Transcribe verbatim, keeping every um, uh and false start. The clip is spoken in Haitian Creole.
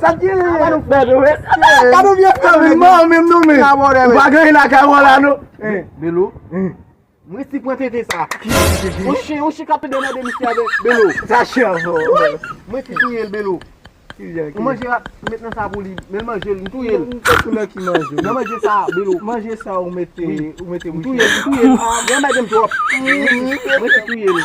Sa ki gen? Gade vye frè men, manman menm nou men. Ou pa gen anyen lakay ou la non. Belo. Mwen si pran tenten sa. Yon chen, yon chen k ap demande misye avè Belo. Sa chen ankò. Mwen si touye l Belo. Ou manje a, met nan sa pou li. Men l manje l, m touye l. M te tou nan ki manje. Nan manje sa, Belo. Manje sa ou mete, ou mete m touye l, m touye l. Ou anmède m twòp. Mwen si touye l.